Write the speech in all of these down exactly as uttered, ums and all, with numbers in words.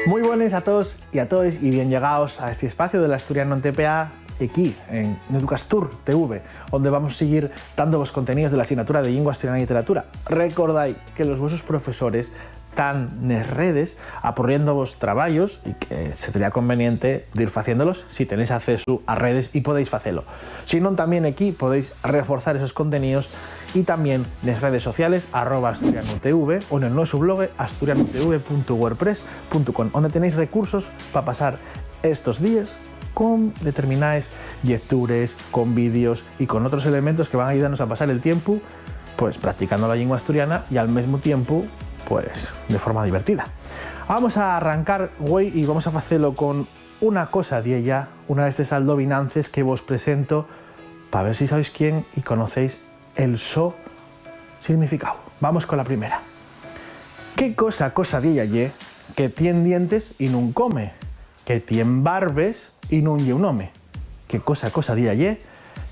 Mui bones a toos y a toes, y bien llegaos a esti espaciu del Asturiano en T P A, equí, en Educastur T V, onde vamos siguir dando vos conteníos de la asignatura de Llingua Asturiana y Lliteratura. Recordái que los vuesos profesores tán nes redes apurriendo vos trabayos y que sería conveniente dir faciéndolos si tenéis accesu a redes y podéis facelo. Si non, tamién equí podéis reforzar esos conteníos y tamién nes redes sociales, arroba asturianutv, o nel nuesu blogue, asturianutv punto wordpress punto com, onde tenéis recursos pa pasar estos díes con determinaes llectures, con vídeos y con otros elementos que van ayudarnos a pasar el tiempu, pues, practicando la llingua asturiana y al mesmu tiempu, pues, de forma divertida. Vamos a arrancar, güei, y vamos a facelo con una cosa diella, una d'estes aldovinances que vos presento, pa ver si sois quién y conocéis el so significáu. Vamos con la primera. ¿Qué cosa, cosa diella ye que tien dientes y nun come, que tien barbes y nun ye un home? ¿Qué cosa, cosa diella ye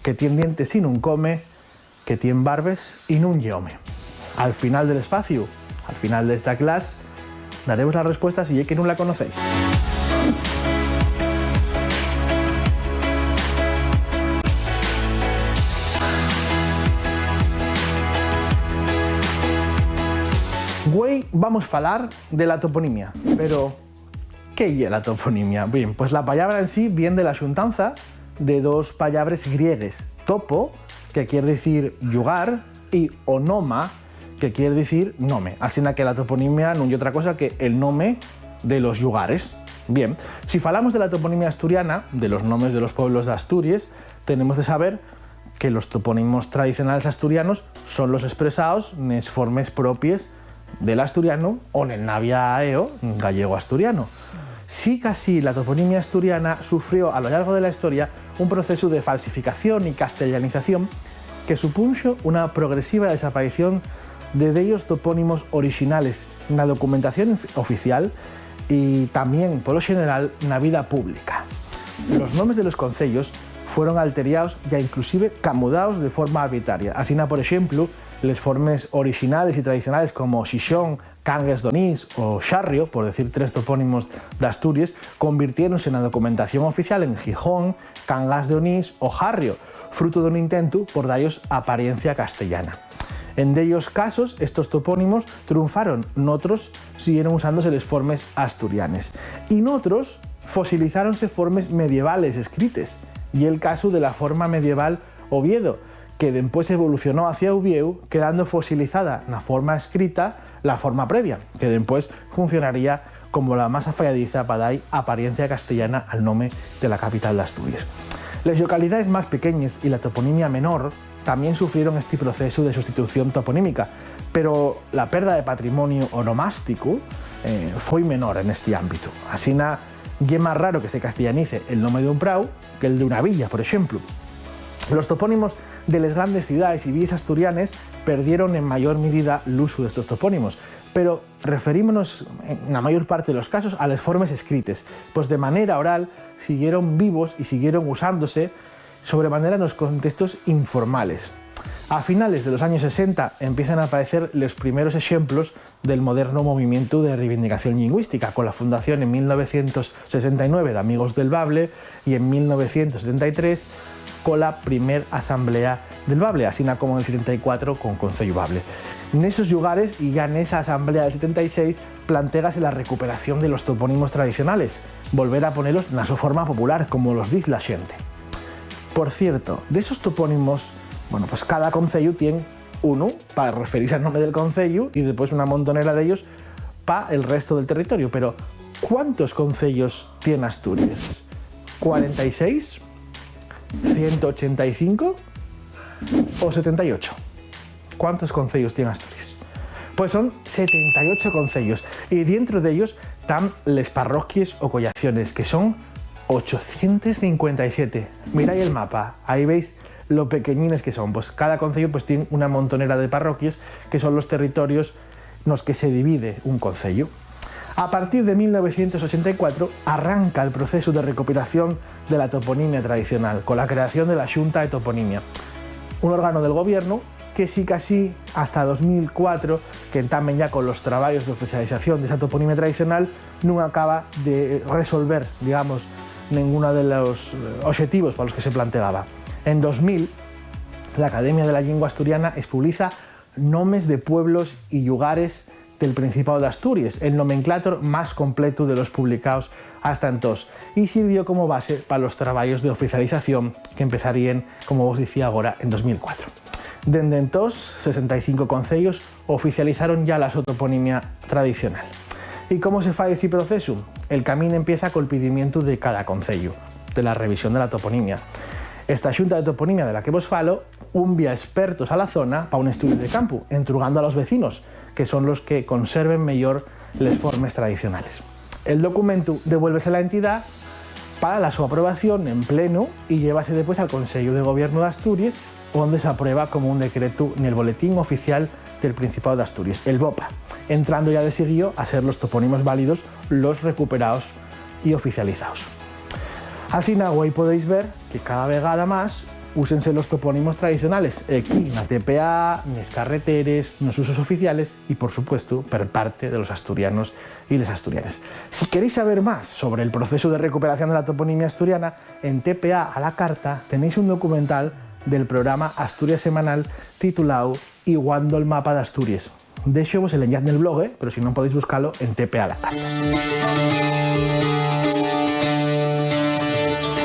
que tien dientes y nun come, que tien barbes y nun ye home? Al final del espaciu, al final d'esta clas, daremos la respuesta si ye que nun la conocéis. Güei vamos falar de la toponimia, pero ¿qué ye la toponimia? Bien, pues la pallabra en sí vien de la xuntanza de dos pallabres griegues, topo, que quier dicir llugar, y onoma, que quier dicir nome. Asina que la toponimia nun ye otra cosa que el nome de los llugares. Bien, si falamos de la toponimia asturiana, de los nomes de los pueblos d'Asturies, tenemos de saber que los topónimos tradicionales asturianos son los espresaos nes formes propies del asturianu o nel navia aeo gallego-asturiano. Sicasí, la toponimia asturiana sufrió a lo llargo de la historia un procesu de falsificación y castellanización que supunxo una progresiva desaparición de dellos topónimos orixinales na documentación inf-, oficial y tamién, polo xeneral, na vida pública. Los nomes de los conceyos fueron alteriaos ya inclusive camudaos de forma arbitraria. Asina, por exemplu, les formes orixinales y tradicionales como Xixón, Cangues d'Onís o Xarrio, por decir tres topónimos d'Asturies, convirtiéronse na documentación oficial en Gijón, Cangas de Onís o Jarrio, frutu d'un intentu por dallos apariencia castellana. En dellos casos, estos topónimos trunfaron, n'otros siguieron usándose les formes asturianes. Y n'otros fosilizáronse formes medievales escrites, ye'l casu de la forma medieval Oviedo, que dempués evolucionó hacia Uviéu, quedando fosilizada na forma escrita la forma previa, que dempués funcionaría como la más afayadiza pa dar apariencia castellana al nome de la capital d'Asturies. Les llocalidaes más pequeñes y la toponimia menor tamién sufrieron esti procesu de sustitución toponímica, pero la perda de patrimoniu onomásticu, eh, foi menor en esti ámbitu. Asina, ye más raro que se castellanice el nome d'un prau que el d'una villa, por exemplu. Los topónimos de les grandes ciudaes y villes asturianes perdieron en mayor midida l'usu d'estos topónimos, pero referímonos, en la mayor parte de los casos, a les formes escrites, pues de manera oral siguieron vivos y siguieron usándose sobremanera nos contextos informales. A finales de los años sesenta empiezan a aparecer los primeros exemplos del moderno movimientu de reivindicación llingüística, cola fundación en mil novecientos sesenta y nueve d'Amigos del Bable y en mil novecientos setenta y tres cola primer Asamblea del Bable, asina como en el setenta y cuatro con Conceyu Bable. Nesos llugares y ya nesa Asamblea del setenta y seis plantégase la recuperación de los topónimos tradicionales, volver a ponelos na so forma popular, como los diz la xente. Por cierto, d'esos topónimos, bueno, pues cada conceyu tien unu pa referise al nome del conceyu y después una montonera d'ellos pa el resto del territoriu. Pero, ¿cuántos conceyos tien Asturies? ¿Cuarenta y seis? ¿Ciento ochenta y cinco? ¿O setenta y ocho? ¿Cuántos conceyos tien Asturies? Pues son setenta y ocho conceyos, y dientro d'ellos tán les parroquies o collaciones, que son ochocientos cincuenta y siete. Mirai el mapa, ahí veis lo pequeñines que son. Pues cada conceyu, pues, tien una montonera de parroquies que son los territorios nos que se divide un conceyu. A partir de mil novecientos ochenta y cuatro arranca el procesu de recopilación de la toponimia tradicional, cola creación de la Xunta de Toponimia, un órganu del gobiernu que sicasí hasta dos mil cuatro, que entamen ya colos trabayos d'oficialización d'esa toponimia tradicional, nun acaba de resolver, digamos, nenguna de los, eh, oxetivos pa los que se plantegaba. En dos mil, l'Academia de la Llingua Asturiana espubliza Nomes de pueblos y llugares del Principao d'Asturies, el nomenclátor más completu de los publicaos hasta entós, y sirvió como base pa los trabayos d'oficialización qu'empezaríen, como vos dicía agora, en dos mil cuatro. Dende entós, sesenta y cinco conceyos oficializaron ya la so toponimia tradicional. ¿Y cómo se fai esi procesu? El camín empieza col pidimientu de cada conceyu de la revisión de la toponimia. Esta xunta de toponimia de la que vos falo unvia espertos a la zona pa un estudiu de campu, entrugando a los vecinos, que son los que conserven meyor les formes tradicionales. El documentu devuélvese a la entidá pa la so aprobación en plenu y llévase depués al Conseyu de Gobiernu d'Asturies, onde s'aprueba como un decretu nel Boletín Oficial del Principao d'Asturies, el BOPA, entrando ya de siguío a ser los topónimos válidos los recuperaos y oficializaos. Asina, güei podéis ver que cada vegada más úsense los topónimos tradicionales, equí na T P A, nes carreteres, nos usos oficiales y, por supuesto, per parte de los asturianos y les asturianes. Si queréis saber más sobre el proceso de recuperación de la toponimia asturiana, en T P A a la carta tenéis un documental del programa Asturias Semanal titulao Iguando el mapa d'Asturies. Déxovos el enllaz nel blog, eh, pero si non podéis buscalo en T P A a la carta.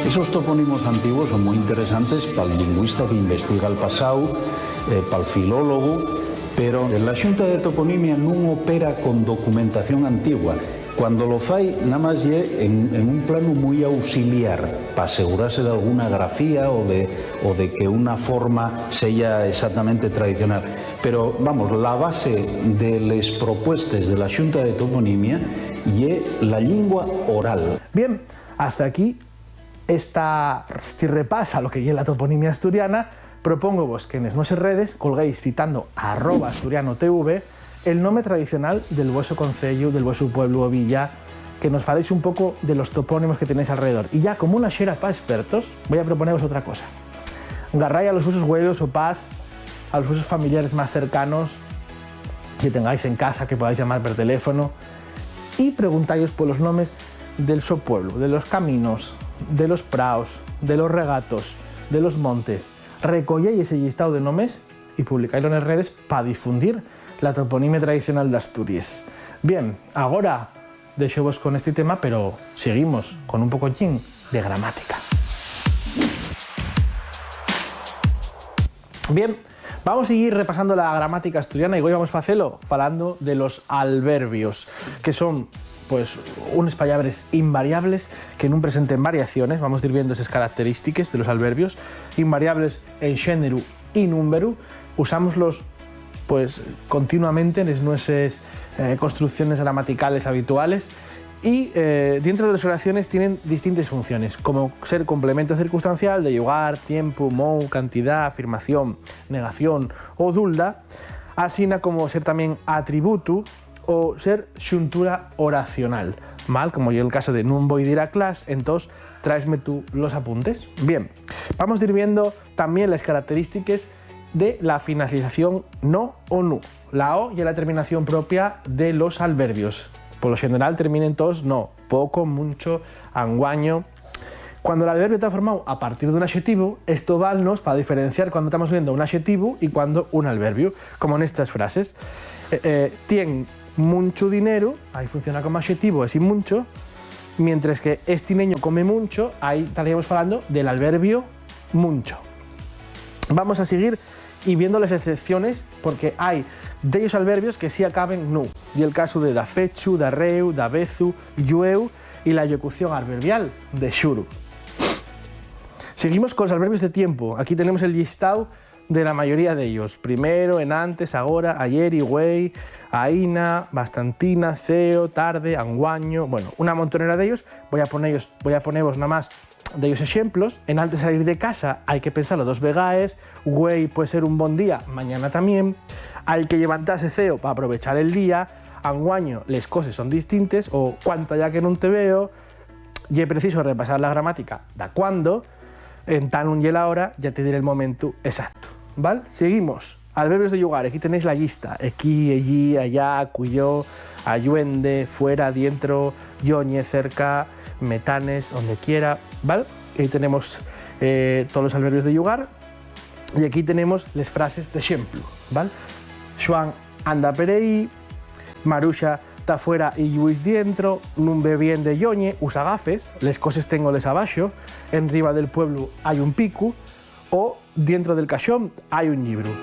Esos topónimos antiguos son mui interesantes pal lingüista que investiga el pasáu, eh, pal filólogu, pero la Xunta de Toponimia nun opera con documentación antigua. Cuando lo fai, namás ye en, en un planu mui auxiliar, pa asegurase d'alguna grafía o de, o de que una forma seya exactamente tradicional. Pero, vamos, la base de les propuestes de la Xunta de Toponimia ye la llingua oral. Bien, hasta aquí esta, esti repasa lo que ye la toponimia asturiana. Propóngovos que nes nueses redes colguéis, citando arroba asturiano T V, el nome tradicional del vueso conceyu, del vuesu pueblu o villa, que nos faléis un poco de los topónimos que tenéis alrededor. Y ya, como una xera pa espertos, voi a proponeros otra cosa. Garrai a los vuesos güelos o pas, a los vuesos familiares más cercanos que tengáis en casa, que podáis llamar per teléfono, y preguntáis polos nomes del so pueblu, de los caminos, de los praos, de los regatos, de los montes. Recoyéi ese llistáu de nomes y publicáilu nes redes pa difundir la toponimia tradicional d'Asturies. Bien, agora déxovos con esti tema, pero siguimos con un pocochín de gramática. Bien, vamos a siguir repasando la gramática asturiana y güei vamos a facelo falando de los alverbios, que son, pues, unes pallabres invariables que nun presenten variaciones. Vamos dir viendo eses característiques de los alverbios invariables en xéneru y númberu. Usámoslos, pues, continuamente nes nueses, eh, construcciones gramaticales habituales. Y, eh, dientro de les oraciones tienen distintes funciones, como ser complemento circunstancial de llugar, tiempu, mou, cantidá, afirmación, negación o dulda, asina como ser tamién atributu o ser xuntura oracional. Mal, como ye'l caso de nun voi dir a clas, entós tráesme tú los apuntes. Bien, vamos dir viendo tamién les característiques de la finalización no o nu. La o ye la terminación propia de los alverbios. Polo xeneral terminen toos no, poco, muncho, anguaño. Cuando l'alverbiu ta formao a partir d'un axetivu, esto válnos pa diferenciar cuando tamos viendo un axetivu y cuando un alverbiu, como nestas frases. Eh, eh, tien munchu dineru, ahí funciona como axetivu, esi muncho, mientres que esti neño come muncho, ahí taríamos falando del alverbiu muncho. Vamos a siguir y viendo les excepciones, porque hai dellos alverbios que sí acaben nu. Ye'l casu de dafechu, darréu, davezu, lluéu y la llocución alverbial de xuru. Siguimos colos alverbios de tiempu. Aquí tenemos el llistáu de la mayoría d'ellos. Primero, enantes, agora, ayeri, güei, aína, bastantina, ceo, tarde, anguaño. Bueno, una montonera d'ellos. Voi a ponellos, voi a ponevos namás dellos exemplos. Enantes salir de casa hai que pensalo dos vegaes. Güei pue ser un bon día, mañana tamién. Hai que llevantase ceo pa aprovechar el día. Anguaño les coses son distintes. O cuánto ya que nun te veo. Ye preciso repasar la gramática d'a cuando. Entá nun ye la hora, ya te diré el momentu exacto. ¿Val? Seguimos. Alverbios de llugar, equí tenéis la llista. Equí, ellí, allá, cuyó, ayuende, fuera, dientro, lloñe, cerca, metanes, ondequiera, ¿val? Equí tenemos, eh, tolos alverbios de llugar. Y equí tenemos les frases d'exemplu, ¿val? Xuan anda per ehí, Maruxa ta fuera y Lluis dientro, nun ve bien de lloñe, usa gafes, les coses téngoles abaxo, enriba del pueblu hai un picu, o dientro del caxón hai un llibru.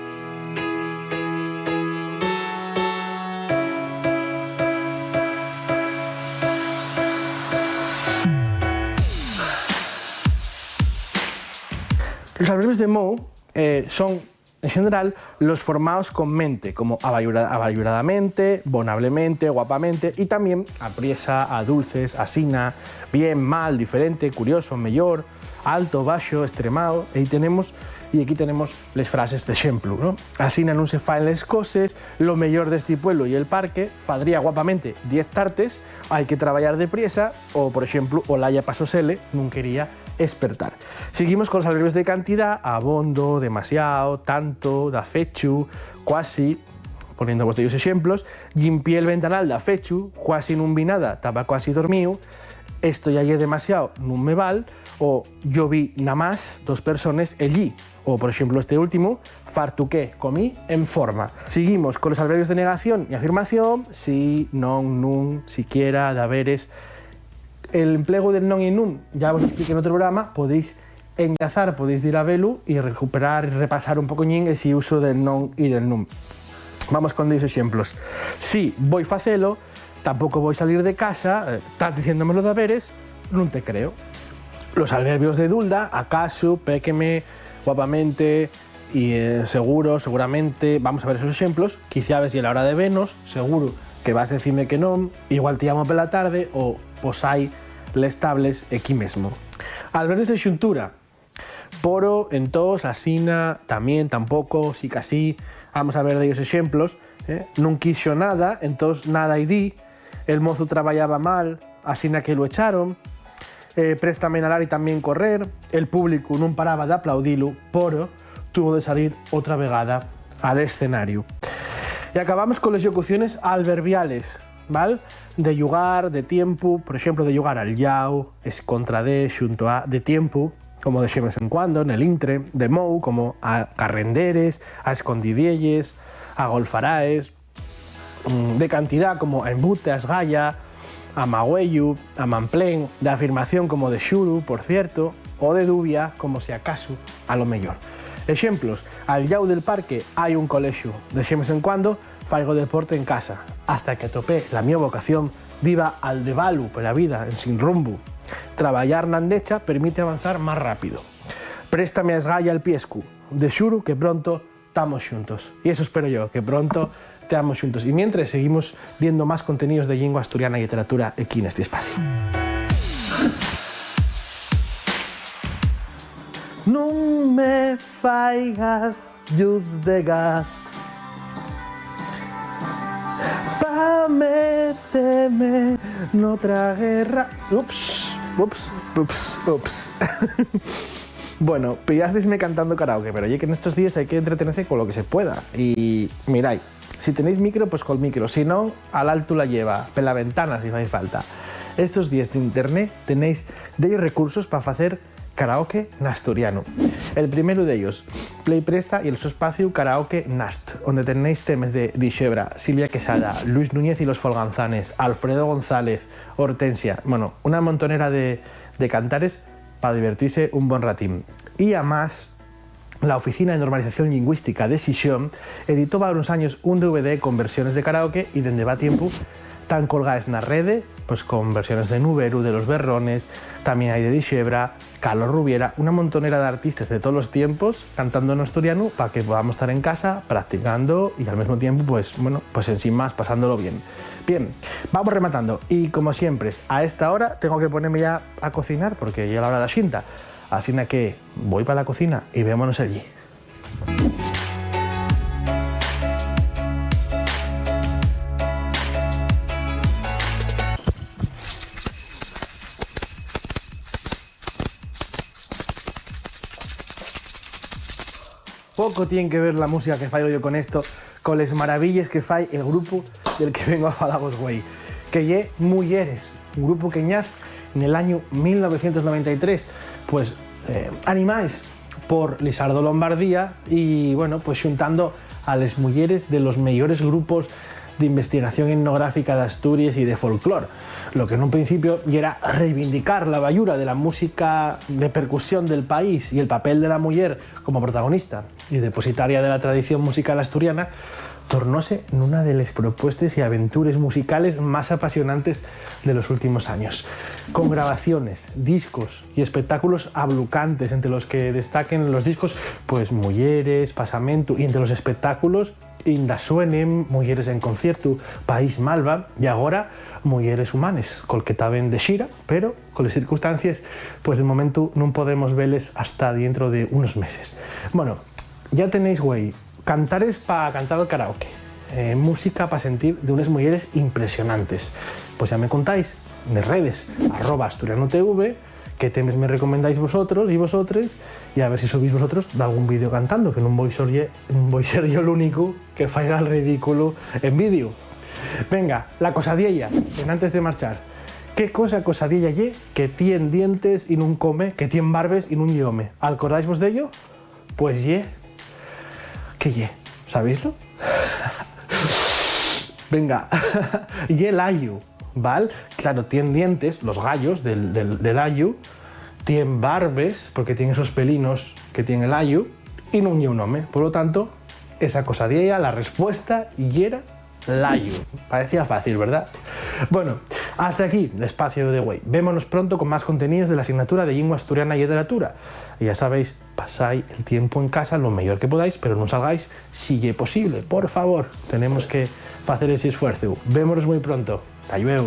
Los alverbios de mou, eh, son, en xeneral, los formaos con mente, como abayura-, abayuradamente, bonablemente, guapamente, y tamién apriesa, adulces, asina, bien, mal, diferente, curioso, meyor, alto, baxo, estremao. Ehí tenemos, y equí tenemos les frases d'exemplu, ¿no? Asina nun se faen les coses, lo meyor d'esti pueblu ye'l parque, fadría guapamente diez tartes, hai que trabayar de priesa, o, por exemplu, Olaya pasósele, nun quería espertar. Siguimos con los alverbios de cantidá: abondo, demasiao, tanto, dafechu, cuasi, poniendo vos dellos exemplos, llimpié'l ventanal dafechu, cuasi nun vi nada, taba cuasi dormíu, esto ya ye demasiao, nun me val, o yo vi namás dos persones ellí, o, por exemplu, este últimu, fartuqué, comí en forma. Siguimos con los alverbios de negación y afirmación: sí, non, nun, siquiera, daveres. El emplegu del non y nun ya vos expliqué n'otru programa, podéis enllazar, podéis dir a velu y recuperar y repasar un pocoñín esi uso del non y del nun. Vamos con dellos exemplos. Sí, voi facelo, tampoco voi salir de casa, eh, tas diciéndomelo daveres, nun te creo. Los alverbios de dulda, acasu, péqueme, guapamente, y, eh, seguro, seguramente, vamos a ver esos exemplos, quiciabes ye la hora de venos, seguro que vas decime que non, igual te llamo pela tarde, o pos hai les tables equí mesmo. Alverbios de xuntura: poro, entós, asina, tamién, tampoco, sicasí. Vamos a ver dellos exemplos, eh. Nun quixo nada, entós nada-y di. El mozu trabayaba mal, asina que lu echaron. Eh, préstame nalar y tamién correr. El públicu nun paraba d'aplaudilu, poro tuvo de salir otra vegada al escenariu. Y acabamos con les llocuciones alverbiales, ¿val? De llugar, de tiempu, por exemplu, de llugar al llau, escontra de, xunto a, de tiempu, como de xemes en cuando, nel intre, de mou, como a carrenderes, a escondidielles, a golfaraes, mm, de cantidá, como a embute, a esgaya, a magüeyu, a manplén, d'afirmación, como de xuru, por cierto, o de dubia, como si acasu, a lo meyor. Exemplos: al llau del parque hai un colexu, de xemes en cuando faigo deporte en casa, hasta que atopé la mio vocación, diba al devalu pela vida ensin rumbu. Trabayar na andecha permite avanzar más rápido. Préstame a esgaya el piescu, de xuru que pronto tamos xuntos. Y eso espero yo, que pronto teamos xuntos. Y mientres, seguimos viendo más contenidos de llingua asturiana y literatura equí nesti espaciu. Nun me faigas lluz de gas pa meteme n'otra guerra. Ups, ups, ups, ups. Bueno, pillasteisme cantando karaoke, pero ye que nestos díes hai que entretenese con lo que se pueda. Y, mirai, si tenéis micro, pues col micro, si non, al altu la lleva, pela ventana, si fai falta. Estos díes n'internet tenéis dellos recursos pa facer karaoke n'asturianu. El primeru d'ellos, Play Presta y el so espaciu Karaoke Nast, onde tenéis temes de Dixebra, Silvia Quesada, Luis Núñez y los Folganzanes, Alfredo González, Hortensia, bueno, una montonera de, de cantares pa divertise un bon ratín. Y amás, la Oficina de Normalización Llingüística de Xixón editó va unos años un D V D con versiones de karaoke y dende va tiempu tán colgaes na rede, pues, con versiones de Nuberu, de Los Berrones, tamién hai de Dixebra, Carlos Rubiera, una montonera d'artistes de tolos tiempos cantando n'asturianu pa que podamos tar en casa practicando y al mesmu tiempu, pues, bueno, pues ensin más, pasándolo bien. Bien, vamos rematando. Y como siempre, a esta hora tengo que poneme ya a cocinar porque ye la hora de la xinta. Asina que voi pa la cocina y vémonos allí. Poco tien que ver la música que faigo yo con esto, con les maravilles que fai el grupu del que vengo a falavos güei, que ye Muyeres, un grupu que ñaz nel añu mil novecientos noventa y tres, pues, eh, animaes por Lizardo Lombardía y, bueno, pues xuntando a les muyeres de los meyores grupos d'investigación etnográfica d'Asturies y de folclor, lo que nun principio yera reivindicar la bayura de la música de percusión del país y el papel de la muyer como protagonista y depositaria de la tradición musical asturiana, tornóse nuna de les propuestes y aventures musicales más apasionantes de los últimos años, con grabaciones, discos y espectáculos ablucantes, entre los que destaquen los discos, pues, Muyeres, Pasamentu, y entre los espectáculos, inda suenen Muyeres en conciertu, País Malva, y agora Muyeres Humanes, col que taben de xira, pero con les circunstancies, pues, de momentu nun podemos veles hasta dientro de unos meses. Bueno, ya tenéis güei cantares pa cantar al karaoke, eh, música pa sentir d'unes muyeres impresionantes. Pues ya me contáis nes redes, arroba asturiano T V, qué temes me recomendáis vosotros y vosotres, y a ver si subís vosotros d'algún vídeo cantando, que nun voi ser ye-, nun voi ser yo l'únicu que faiga el ridículu en vídeo. Venga, la cosadiella, enantes de marchar. ¿Qué cosa cosadiella ye que tien dientes y nun come, que tien barbes y nun ye home? ¿Alcordáisvos d'ello? Pues ye, ¿qué ye? ¿Sabéislo? Venga, ye l'ayu, ¿val? Claro, tien dientes, los gallos del, del, del ayu, tien barbes, porque tien esos pelinos que tien el ayu, y nun ye un home. Por lo tanto, esa cosadiella, la respuesta yera l'ayu. Parecía fácil, ¿verdad? Bueno, hasta aquí l'espaciu de güei. Vémonos pronto con más contenidos de la asignatura de Llingua Asturiana y Lliteratura. Y ya sabéis, pasái el tiempu en casa lo meyor que podáis, pero nun salgáis si ye posible. Por favor, tenemos que facer ese esfuerzu. Vémonos mui pronto. Ta llueu.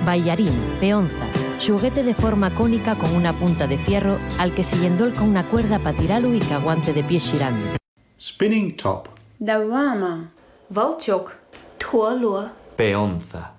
Bailarín, peonza, xuguete de forma cónica con una punta de fierro al que se lle endolca una cuerda pa tiralu y qu'aguante de pies xirando. Spinning top. Dawama. Волчок. Tuolua. Peonza.